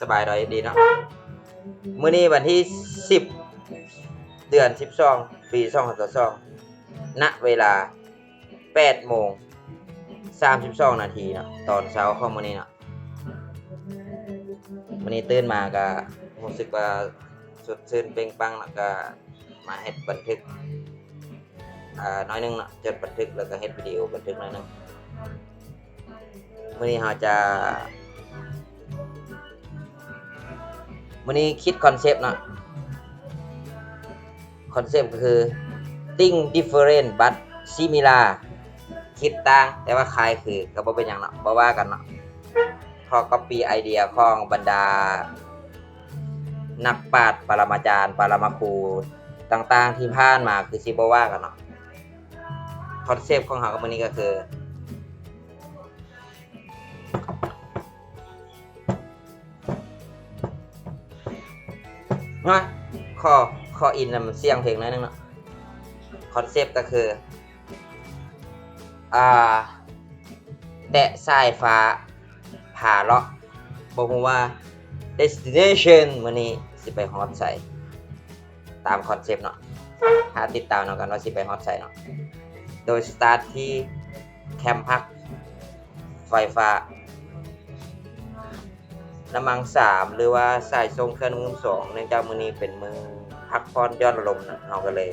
ສະບາຍດີເນາະ. ມື້ນີ້ວັນທີສິບ ເດືອນສິບສອງ ປີສອງພັນຊາວສອງ ນະເວລາ ແປດໂມງສາມສິບສອງນາທີເນາະ ຕອນເຊົ້າຂອງມື້ນີ້ເນາະ. ມື້ນີ້ຕື່ນມາກະຮູ້ສຶກວ່າສົດຊື່ນເປັ່ງປັງ ແລ້ວກະມາເຮັດບັນທຶກ ອາ ໜ້ອຍໜຶ່ງເນາະ, ຈົດບັນທຶກ ແລ້ວກະເຮັດວິດີໂອບັນທຶກໜ້ອຍໜຶ່ງ. ມື້ນີ້ເຮົາຈະ ມື້ນີ້ຄິດຄອນເຊັບເນາະ, ຄອນເຊັບກໍຄື Think Different But Similar ຄິດຕ່າງແຕ່ວ່າຄ້າຍຄື ກໍບໍ່ເປັນຫຍັງເນາະ, ບໍ່ວ່າກັນເນາະ. ຂໍກັອບປີ້ໄອເດຍຂອງບັນດານັກປາດປະລະມາຈານ ປະລະມະຄູຕ່າງໆທີ່ຜ່ານມາ ຄືຊິບໍ່ວ່າກັນເນາະ. ຄອນເຊັບຂອງເຮົາກັບມື້ນີ້ກໍຄື ນະ ຂໍ ຂໍອິນນຳສຽງເພງໜ້ອຍໜຶ່ງເນາະ. ຄອນເຊັບກໍຄື ອ່າ ແຕະສາຍຟ້າ ພາເລາະ ບໍ່ຮູ້ວ່າ destination ມື້ນີ້ຊິໄປຮອດໃສ ຕາມຄອນເຊັບເນາະ. ຖ້າຕິດຕາມນຳກັນວ່າຊິໄປຮອດໃສເນາະ. ໂດຍສະຕາດທີ່ແຄມພັກໄຟຟ້າ ນ້ຳມັງສາມ ຫຼືວ່າສາຍສົ່ງເຄື່ອງໜຶ່ງສອງ ເນື່ອງຈາກມື້ນີ້ເປັນມື້ພັກຜ່ອນຢ່ອນອາລົມນະ, ເຮົາກໍເລີຍ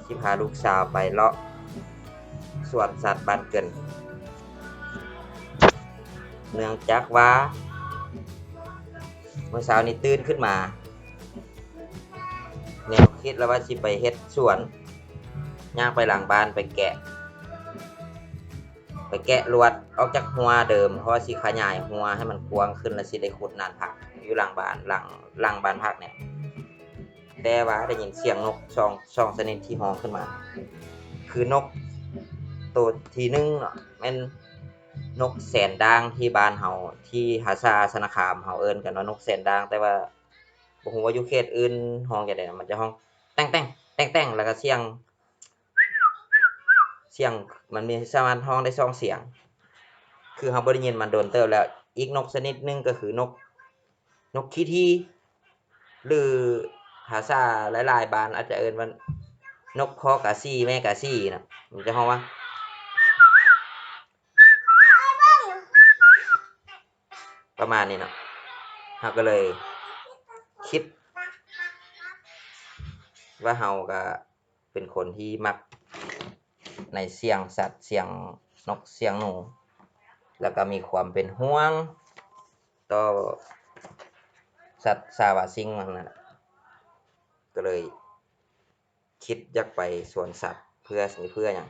ຊິພາລູກສາວໄປເລາະສວນສັດບ້ານເກີນ ເນື່ອງຈາກວ່າມື້ເຊົ້ານີ້ຕື່ນຂຶ້ນມາ ແນວຄິດແລ້ວວ່າຊິໄປເຮັດສວນ, ຍ່າງໄປຫຼັງບ້ານໄປແກະ ໄປແກະລວດອອກຈາກຮົ້ວເດີມ ເພາະວ່າຊິຂະຫຍາຍຮົ້ວໃຫ້ມັນກວ້າງຂຶ້ນ ແລ້ວຊິໄດ້ຂຸດນານຜັກຢູ່ຫຼັງບ້ານ ຫຼັງ ຫຼັງບ້ານພັກນີ້. ແຕ່ວ່າໄດ້ຍິນສຽງນົກສອງ ສອງຊະນິດທີ່ຮ້ອງຂຶ້ນມາ ຄືນົກໂຕທີໜຶ່ງເນາະ ແມ່ນນົກແສນດ່າງທີ່ບ້ານເຮົາ ທີ່ຮາສາຊະນະຄາມເຮົາເອີ້ນກັນວ່ານົກແສນດ່າງ ແຕ່ວ່າບໍ່ຮູ້ວ່າຢູ່ເຂດອື່ນຮ້ອງຈັ່ງໃດນະ ມັນຈະຮ້ອງແຕ່ງໆ ແຕ່ງໆ ແລ້ວກໍສຽງ ສຽງ ມັນມີ ສາມາດຮ້ອງໄດ້ສອງສຽງ ຄືເຮົາບໍ່ໄດ້ຍິນມັນດົນເຕີບແລ້ວ. ອີກນົກຊະນິດໜຶ່ງກໍຄືນົກ ນົກຂີ້ຖີ່ ຫຼື ພາສາຫຼາຍໆບ້ານອາດຈະເອີ້ນວ່ານົກພໍ່ກາສີແມ່ກາສີນະ ມັນຈະຮ້ອງວ່າ ປະມານນີ້ເນາະ. ເຮົາກໍເລີຍຄິດວ່າເຮົາກໍເປັນຄົນທີ່ມັກໃນສຽງສັດ ສຽງນົກ ສຽງໜູ ແລ້ວກໍມີຄວາມເປັນຫ່ວງຕໍ່ສັດສາວາສິ່ງນັ້ນນະ ກໍເລີຍ ຄິດຢາກໄປສວນສັດ ເພື່ອ ເພື່ອຫຍັງ?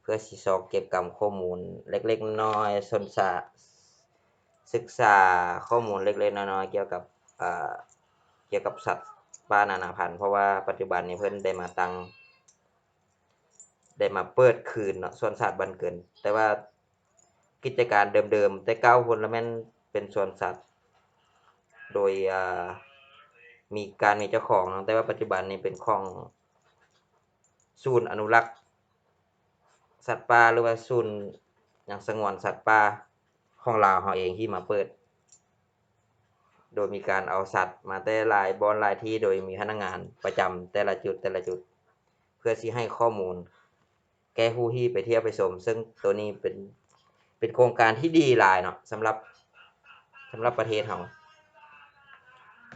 ເພື່ອຊິຊອກເກັບກຳຂໍ້ມູນເລັກໆນ້ອຍໆ ສົນສະ ສຶກສາຂໍ້ມູນເລັກໆນ້ອຍໆ ກ່ຽວກັບ ເອີ ກ່ຽວກັບສັດປ່ານານາພັນ ເພາະວ່າປັດຈຸບັນນີ້ເພິ່ນໄດ້ມາຕັ້ງ ໄດ້ມາເປີດຄືນເນາະ ສວນສັດບ້ານເກີນ ແຕ່ວ່າ ກິດຈະການເດີມໆແຕ່ເກົ່າພຸ້ນລະແມ່ນເປັນສວນສັດ ໂດຍ ເອີ ມີການມີເຈົ້າຂອງເນາະ ແຕ່ວ່າປັດຈຸບັນນີ້ເປັນຂອງສູນອະນຸລັກສັດປ່າ ຫຼືວ່າສູນຫຍັງສະຫງວນສັດປ່າຂອງລາວເຮົາເອງທີ່ມາເປີດ ໂດຍມີການເອົາສັດມາແຕ່ຫຼາຍບ່ອນຫຼາຍທີ່ ໂດຍມີພະນັກງານປະຈຳແຕ່ລະຈຸດ ແຕ່ລະຈຸດ ເພື່ອຊິໃຫ້ຂໍ້ມູນ ແກ່ຜູ້ທີ່ໄປທ່ຽວໄປຊົມ ເຊິ່ງໂຕນີ້ເປັນ ເປັນໂຄງການທີ່ດີຫຼາຍເນາະ ສຳລັບ ສຳລັບປະເທດເຮົາ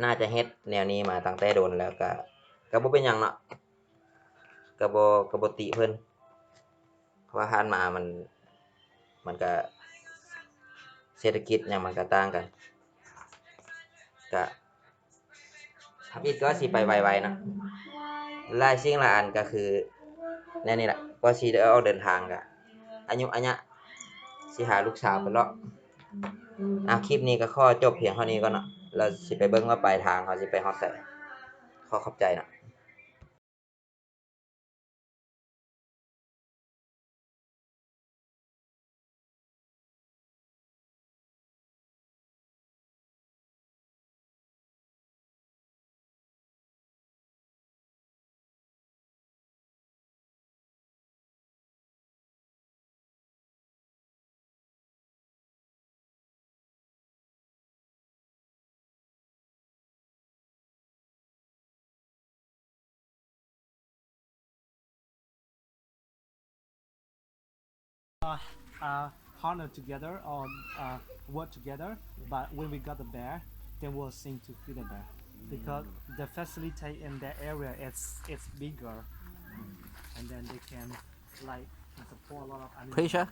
ໜ້າຈະເຮັດແນວນີ້ມາຕັ້ງແຕ່ດົນແລ້ວ ກະ ກະບໍ່ເປັນຫຍັງເນາະ ກະບໍ່ ກະບໍ່ຕິເພິ່ນ ເພາະວ່າຜ່ານມາມັນ ມັນກະ ເສດຖະກິດຫຍັງມັນກະຕ່າງກັນ ກະ ທຳອິດກໍວ່າຊິໄປໄວໆນະ ຫຼາຍສິ່ງຫຼາຍອັນກໍຄືແນວນີ້ແຫຼະ ກວ່າຊິໄດ້ອອກເດີນທາງກະອາຍຸອາຍະ ຊິຫາລູກສາວໄປເລາະ. ອ່າ ຄລິບນີ້ກໍຂໍຈົບພຽງເທົ່ານີ້ກ່ອນເນາະ ແລ້ວຊິໄປເບິ່ງວ່າປາຍທາງເຮົາຊິໄປຮອດໃສ. ຂໍຂອບໃຈເນາະ. uh, partner together or uh, work together, but when we got the bear, then we'll sing to feed the bear because the facility in that area it's it's bigger, and then they can like can support a lot of animals. Prisha? There.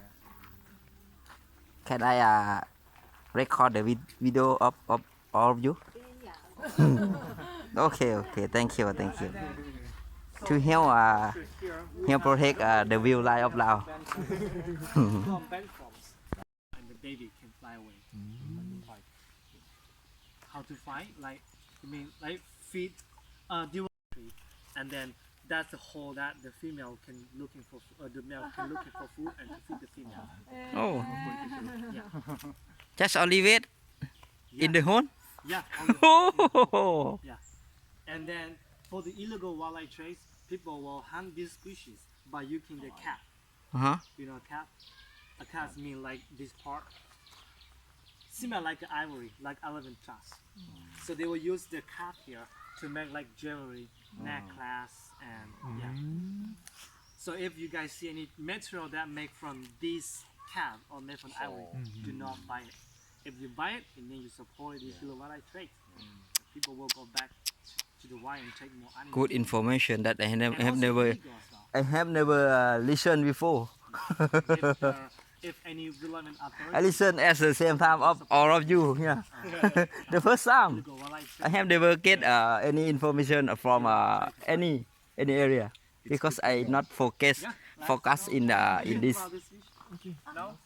Can I uh, record the vid- video of, of all of you? Okay, okay. Thank you, thank you. To help uh, help protect uh, the wildlife of Laos. And the baby can fly away. How to find? Like, I mean, like feed uh, and then that's the hole that the female can looking for uh, the male can looking for food and to feed the female. Oh, yeah. Just only wait in the hole? Yeah, only. Oh. Yeah. And then for the illegal wildlife trades, people will hunt these species by using the cap. Uh-huh. You know, cap? A cap mean like this part. Similar like ivory, like elephant tusk. So they will use the cap here to make like jewelry, necklace, and yeah. So if you guys see any material that make from this cap or made from ivory, do not buy it. If you buy it, it means you support this illegal wildlife trade. People will go back to the wild and take more animals. Good information that I have, I have never, I have never uh, listened before. If, uh, if any relevant authority I listen at the same time of all of you. Yeah, the first time illegal wildlife trade. I have never get uh, any information from uh, any any area because I not focus focus in uh, in this. No?